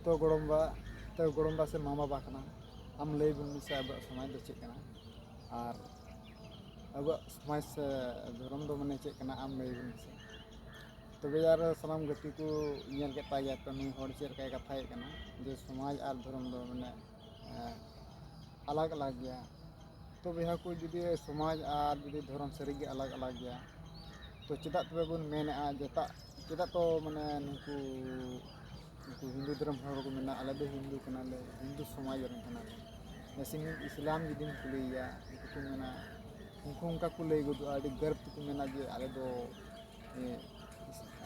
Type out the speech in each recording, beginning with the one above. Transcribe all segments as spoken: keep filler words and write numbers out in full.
ᱛᱚ ᱜᱚᱲᱚᱢᱵᱟ, ᱛᱚ ᱜᱚᱲᱚᱢᱵᱟ ᱥᱮ ᱢᱟ ᱵᱟᱵᱟ ᱠᱟᱱᱟ, ᱟᱢ ᱞᱟᱹᱭ ᱵᱚᱱ ᱢᱮᱥᱮ ᱟᱵᱚᱣᱟᱜ ᱥᱚᱢᱟᱡᱽ ᱫᱚ ᱪᱮᱫ ᱠᱟᱱᱟ, ᱟᱨ ᱟᱵᱚᱣᱟᱜ ᱥᱚᱢᱟᱡᱽ ᱥᱮ ᱫᱷᱚᱨᱚᱢ ᱫᱚ ᱢᱟᱱᱮ ᱪᱮᱫ ᱠᱟᱱᱟ, ᱟᱢ ᱞᱟᱹᱭ ᱵᱚᱱ ᱢᱮᱥᱮ᱾ ᱛᱚᱵᱮ ᱟᱨ ᱥᱟᱱᱟᱢ ᱜᱟᱛᱮ ᱠᱚ ᱧᱮᱞ ᱠᱮᱫ ᱛᱟᱭ ᱜᱮᱭᱟ ᱛᱚ, ᱱᱩᱭ ᱦᱚᱲ ᱪᱮᱫ ᱞᱮᱠᱟᱭ ᱠᱟᱛᱷᱟᱭᱮᱫ ᱠᱟᱱᱟ ᱡᱮ ᱥᱚᱢᱟᱡᱽ ᱟᱨ ᱫᱷᱚᱨᱚᱢ ᱫᱚ ᱢᱟᱱᱮ, ᱮᱸ, ᱟᱞᱟᱜᱽ ᱟᱞᱟᱜᱽ ᱜᱮᱭᱟ᱾ ᱛᱚ ᱵᱚᱭᱦᱟ ᱠᱚ, ᱡᱩᱫᱤ ᱥᱚᱢᱟᱡᱽ ᱟᱨ ᱡᱩᱫᱤ ᱫᱷᱚᱨᱚᱢ ᱥᱟᱹᱨᱤᱜᱮ ᱟᱞᱟᱜᱽ ᱟᱞᱟᱜᱽ ᱜᱮᱭᱟ, ᱛᱚ ᱪᱮᱫᱟᱜ ᱛᱚᱵᱮ ᱵᱚᱱ ᱢᱮᱱᱮᱫᱼᱟ ᱡᱮ ᱮᱴᱟᱜ, ᱪᱮᱫᱟᱜ ᱛᱚ ᱢᱟᱱᱮ ᱱᱩᱠᱩ, ᱱᱩᱠᱩ ᱦᱤᱱᱫᱩ ᱫᱷᱚᱨᱚᱢ ᱦᱚᱲ ᱠᱚ ᱢᱮᱱᱟ, ᱟᱞᱮ ᱫᱚ ᱦᱤᱱᱫᱩ ᱠᱟᱱᱟᱞᱮ, ᱦᱤᱱᱫᱩ ᱥᱚᱢᱟᱡᱽ ᱨᱮᱱ ᱠᱟᱱᱟᱞᱮ᱾ ᱡᱮᱭᱥᱮ ᱤᱥᱞᱟᱢ ᱡᱩᱫᱤᱢ ᱠᱩᱞᱤᱭᱮᱭᱟ, ᱩᱱᱠᱩ ᱠᱚ ᱢᱮᱱᱟ, ᱩᱱᱠᱩ ᱚᱱᱠᱟ ᱠᱚ ᱞᱟᱹᱭ ᱜᱚᱫᱚᱜᱼᱟ, ᱟᱹᱰᱤ ᱜᱚᱨᱵ ᱛᱮᱠᱚ ᱢᱮᱱᱟ ᱡᱮ ᱟᱞᱮ ᱫᱚ, ᱮ,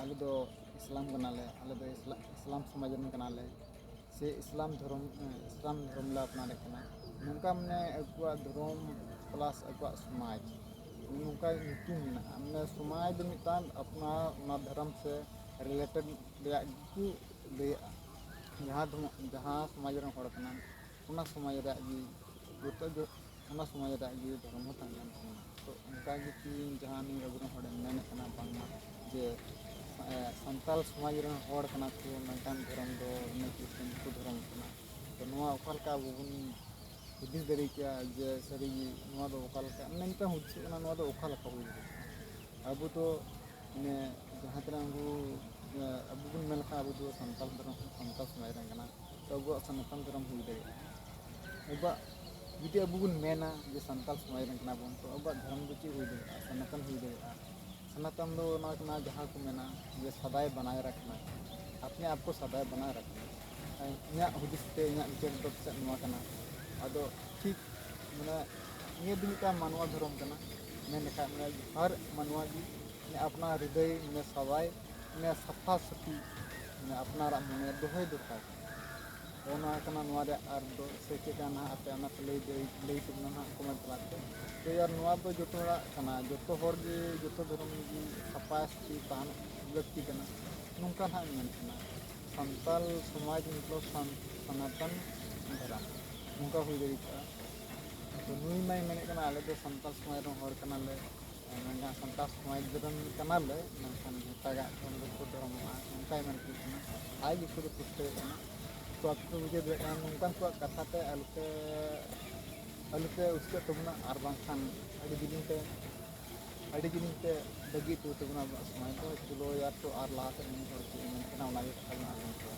ᱟᱞᱮ ᱫᱚ ᱤᱥᱞᱟᱢ ᱠᱟᱱᱟᱞᱮ, ᱟᱞᱮ ᱫᱚ ᱤᱥᱞᱟ-, ᱤᱥᱞᱟᱢ ᱥᱚᱢᱟᱡᱽ ᱨᱮᱱ ᱠᱟᱱᱟᱞᱮ, ᱥᱮ ᱤᱥᱞᱟᱢ ᱫᱷᱚᱨᱚᱢ, ᱮ, ᱤᱥᱞᱟᱢ ᱫᱷᱚᱨᱚᱢ ᱞᱮ ᱟᱯᱱᱟᱨᱮᱫ ᱠᱟᱱᱟ᱾ ᱱᱚᱝᱠᱟ ᱢᱟᱱᱮ ᱟᱠᱚᱣᱟᱜ ᱫᱷᱚᱨᱚᱢ plus ᱟᱠᱚᱣᱟᱜ ᱥᱚᱢᱟᱡᱽ, ᱱᱚᱝᱠᱟ ᱧᱩᱛᱩᱢ ᱢᱮᱱᱟᱜᱼᱟ᱾ ᱢᱟᱱᱮ ᱥᱚᱢᱟᱡᱽ ᱫᱚ ᱢᱤᱫᱴᱟᱝ ᱟᱯᱱᱟᱨ ᱚᱱᱟ ᱫᱷᱚᱨᱚᱢ ᱥᱮ related ᱨᱮᱭᱟᱜ ᱜᱮᱠᱚ ᱞᱟᱹᱭᱟᱜᱼᱟ᱾ ᱡᱟᱦᱟᱸ ᱫᱚ, ᱡᱟᱦᱟᱸ ᱥᱚᱢᱟᱡᱽ ᱨᱮᱱ ᱦᱚᱲ ᱠᱟᱱᱟᱢ, ᱚᱱᱟ ᱥᱚᱢᱟᱡᱽ ᱨᱮᱭᱟᱜ ᱜᱮ ᱡᱚᱛᱚ ᱡᱚ-, ᱚᱱᱟ ᱥᱚᱢᱟᱡᱽ ᱨᱮᱭᱟᱜ ᱜᱮ ᱫᱷᱚᱨᱚᱢ ᱦᱚᱸ ᱛᱟᱦᱮᱸ ᱠᱟᱱ ᱛᱟᱵᱚᱱᱟ᱾ ᱛᱚ ᱚᱱᱠᱟ ᱜᱮ ᱛᱮᱦᱮᱧ ᱡᱟᱦᱟᱸ ᱱᱩᱭ ᱟᱵᱚᱨᱮᱱ ᱦᱚᱲᱮ ᱢᱮᱱᱮᱫ ᱠᱟᱱᱟ ᱵᱟᱝᱢᱟ ᱡᱮ, ᱮ, ᱥᱟᱱᱛᱟᱲ ᱥᱚᱢᱟᱡᱽ ᱨᱮᱱ ᱦᱚᱲ ᱠᱟᱱᱟ ᱠᱚ, ᱢᱮᱱᱠᱷᱟᱱ ᱫᱷᱚᱨᱚᱢ ᱫᱚ ᱚᱱᱮ ᱠᱷᱨᱤᱥᱴᱟᱱ ᱠᱚ ᱫᱷᱚᱨᱚᱢ ᱠᱟᱱᱟ᱾ ᱛᱚ ᱱᱚᱣᱟ ᱚᱠᱟ ᱞᱮᱠᱟ ᱟᱵᱚ ᱵᱚᱱ ᱦᱩᱫᱤᱥ ᱫᱟᱲᱮ ᱠᱮᱭᱟ ᱡᱮ ᱥᱟᱹᱨᱤ ᱜᱮ ᱱᱚᱣᱟ ᱫᱚ ᱚᱠᱟ ᱞᱮᱠᱟ, ᱢᱟᱱᱮ ᱢᱤᱫᱴᱟᱝ ᱦᱩᱫᱤᱥᱚᱜ ᱠᱟᱱᱟ ᱱᱚᱣᱟ ᱫᱚ ᱚᱠᱟ ᱞᱮᱠᱟ ᱦᱩᱭ ᱫᱟᱲᱮᱭᱟᱜᱼᱟ? ᱟᱵᱚ ᱫᱚ ᱢᱟᱱᱮ ᱡᱟᱦᱟᱸ ᱛᱤᱱᱟᱹᱜ ᱟᱵᱚ, ᱟᱵᱚ ᱵᱚᱱ ᱢᱮᱱ ᱞᱮᱠᱷᱟᱱ ᱟᱵᱚ ᱫᱚ ᱥᱟᱱᱛᱟᱲ ᱫᱷᱚᱨᱚᱢ, ᱥᱟᱱᱛᱟᱲ ᱥᱚᱢᱟᱡᱽ ᱨᱮᱱ ᱠᱟᱱᱟ, ᱛᱚ ᱟᱵᱚᱣᱟᱜ ᱥᱚᱱᱟᱛᱚᱱ ᱫᱷᱚᱨᱚᱢ ᱦᱩᱭ ᱫᱟᱲᱮᱭᱟᱜᱼᱟ᱾ ᱟᱵᱚᱣᱟᱜ ᱡᱩᱫᱤ ᱟᱵᱚ ᱵᱚᱱ ᱢᱮᱱᱟ ᱡᱮ ᱥᱟᱱᱛᱟᱲ ᱥᱚᱢᱟᱡᱽ ᱨᱮᱱ ᱠᱟᱱᱟ ᱵᱚᱱ, ᱛᱚ ᱟᱵᱚᱣᱟᱜ ᱫᱷᱚᱨᱚᱢ ᱫᱚ ᱪᱮᱫ ᱦᱩᱭ ᱫᱟᱲᱮᱭᱟᱜᱼᱟ? ᱥᱚᱱᱟᱛᱚᱱ ᱦᱩᱭ ᱫᱟᱲᱮᱭᱟᱜᱼᱟ᱾ ᱥᱚᱱᱟᱛᱚᱱ ᱫᱚ ᱱᱚᱣᱟ ᱠᱟᱱᱟ ᱡᱟᱦᱟᱸ ᱠᱚ ᱢᱮᱱᱟ ᱡᱮ ᱥᱟᱫᱟᱭ ᱵᱟᱱᱟᱭ ᱨᱟᱠᱷᱱᱟ, ᱟᱯᱱᱮ ᱟᱯ ᱠᱚ ᱥᱟᱫᱟᱭ ᱵᱟᱱᱟᱭ ᱨᱟᱠᱷᱱᱟ᱾ ᱤᱧᱟᱹᱜ ᱦᱩᱫᱤᱥ ᱛᱮ, ᱤᱧᱟᱹᱜ ᱵᱤᱪᱟᱹᱨ ᱫᱚ ᱯᱟᱥᱮᱡ ᱱᱚᱣᱟ ᱠᱟᱱᱟ᱾ ᱟᱫᱚ ᱴᱷᱤᱠ ᱢᱟᱱᱮ ᱱᱤᱭᱟᱹ ᱫᱚ ᱢᱤᱫᱴᱟᱝ ᱢᱟᱱᱣᱟ ᱫᱷᱚᱨᱚᱢ ᱠᱟᱱᱟ᱾ ᱢᱮᱱ ᱞᱮᱠᱷᱟᱱ ᱢᱟᱱᱮ ᱦᱟᱨ ᱢᱟᱱᱣᱟ ᱜᱮ ᱢᱟᱱᱮ ᱟᱯᱱᱟᱨ ᱦᱨᱤᱫᱚᱭ ᱢᱟᱱᱮ ᱥᱟᱫᱟᱭ ᱢᱟᱱᱮ ᱥᱟᱯᱷᱟ ᱥᱟᱹᱯᱷᱤ, ᱢᱟᱱᱮ ᱟᱯᱱᱟᱨᱟᱜ ᱢᱚᱱᱮ ᱫᱚᱦᱚᱭ ᱫᱚᱨᱠᱟᱨ᱾ ᱛᱚ ᱱᱚᱣᱟ ᱠᱟᱱᱟ ᱱᱚᱣᱟ ᱨᱮᱭᱟᱜ ᱟᱨ ᱫᱚ ᱥᱮ ᱪᱮᱫ ᱠᱟᱱᱟ ᱱᱟᱦᱟᱜ ᱟᱯᱮ ᱚᱱᱟ ᱯᱮ ᱞᱟᱹᱭ ᱫᱟᱲᱮ-, ᱞᱟᱹᱭ ᱛᱟᱵᱚᱱᱟ ᱱᱟᱦᱟᱜ comment ᱛᱟᱞᱟᱛᱮ᱾ ᱛᱚ ᱭᱟᱨ ᱱᱚᱣᱟ ᱫᱚ ᱡᱚᱛᱚ ᱦᱚᱲᱟᱜ ᱠᱟᱱᱟ, ᱡᱚᱛᱚ ᱦᱚᱲ ᱜᱮ ᱡᱚᱛᱚ ᱫᱷᱚᱨᱚᱢ ᱜᱮ ᱥᱟᱯᱷᱟ ᱥᱟᱹᱯᱷᱤ ᱛᱟᱦᱮᱱ ᱞᱟᱹᱠᱛᱤ ᱠᱟᱱᱟ᱾ ᱱᱚᱝᱠᱟ ᱱᱟᱦᱟᱜ ᱤᱧ ᱢᱮᱱ ᱠᱟᱱᱟ ᱥᱟᱱᱛᱟᱞ ᱥᱚᱢᱟᱡᱽ ᱢᱚᱛᱞᱚᱵ ᱥᱟᱱ-, ᱥᱚᱱᱟᱛᱚᱱ ᱫᱷᱚᱨᱚᱢ ᱱᱚᱝᱠᱟ ᱦᱩᱭ ᱫᱟᱲᱮ ᱠᱚᱜᱼᱟ᱾ ᱛᱚ ᱱᱩᱭ ᱢᱟᱭ ᱢᱮᱱᱮᱫ ᱠᱟᱱᱟ ᱟᱞᱮ ᱫᱚ ᱥᱟᱱᱛᱟᱞ ᱥᱚᱢᱟᱡᱽ ᱨᱮᱱ ᱦᱚᱲ ᱠᱟᱱᱟᱞᱮ, ᱢᱮᱱᱠᱷᱟᱱ ᱥᱟᱱᱛᱟᱲ ᱥᱚᱢᱟᱡᱽ ᱨᱮᱱ ᱠᱟᱱᱟᱞᱮ, ᱢᱮᱱᱠᱷᱟᱱ ᱮᱴᱟᱜᱟᱜ ᱠᱷᱚᱱ ᱫᱚᱠᱚ ᱫᱷᱚᱨᱚᱢᱚᱜᱼᱟ, ᱚᱱᱠᱟᱭ ᱢᱮᱱ ᱦᱚᱪᱚᱭᱮᱫ ᱠᱟᱱᱟ᱾ ᱟᱡ ᱜᱮᱠᱚ ᱫᱚ ᱯᱩᱥᱴᱟᱹᱣᱮᱫ ᱠᱟᱱᱟ᱾ ᱛᱚ ᱟᱯᱮ ᱯᱮ ᱵᱩᱡᱷᱟᱹᱣ ᱫᱟᱲᱮᱭᱟᱜ ᱠᱟᱱᱟ, ᱱᱚᱝᱠᱟᱱ ᱠᱚᱣᱟᱜ ᱠᱟᱛᱷᱟ ᱛᱮ ᱟᱞᱚᱯᱮ, ᱟᱞᱚᱯᱮ ᱩᱥᱠᱟᱹᱜ ᱛᱟᱵᱚᱱᱟ, ᱟᱨ ᱵᱟᱝᱠᱷᱟᱱ ᱟᱹᱰᱤ ᱡᱤᱞᱤᱧ ᱛᱮ, ᱟᱹᱰᱤ ᱡᱤᱞᱤᱧ ᱛᱮ ᱵᱟᱹᱜᱤ ᱦᱚᱴᱚ ᱛᱟᱵᱚᱱᱟ ᱟᱵᱚᱣᱟᱜ ᱥᱚᱢᱟᱡᱽ ᱫᱚ᱾ ᱪᱚᱞᱚ ᱭᱟᱨ, ᱛᱚ ᱟᱨ ᱞᱟᱦᱟ ᱥᱮᱫ ᱱᱤᱭᱟᱹ ᱦᱚᱲ ᱪᱮᱫ ᱮ ᱢᱮᱱ ᱠᱟᱱᱟ, ᱚᱱᱟᱜᱮ ᱠᱟᱛᱷᱟ ᱵᱚᱱ ᱟᱸᱡᱚᱢ ᱠᱚᱣᱟ᱾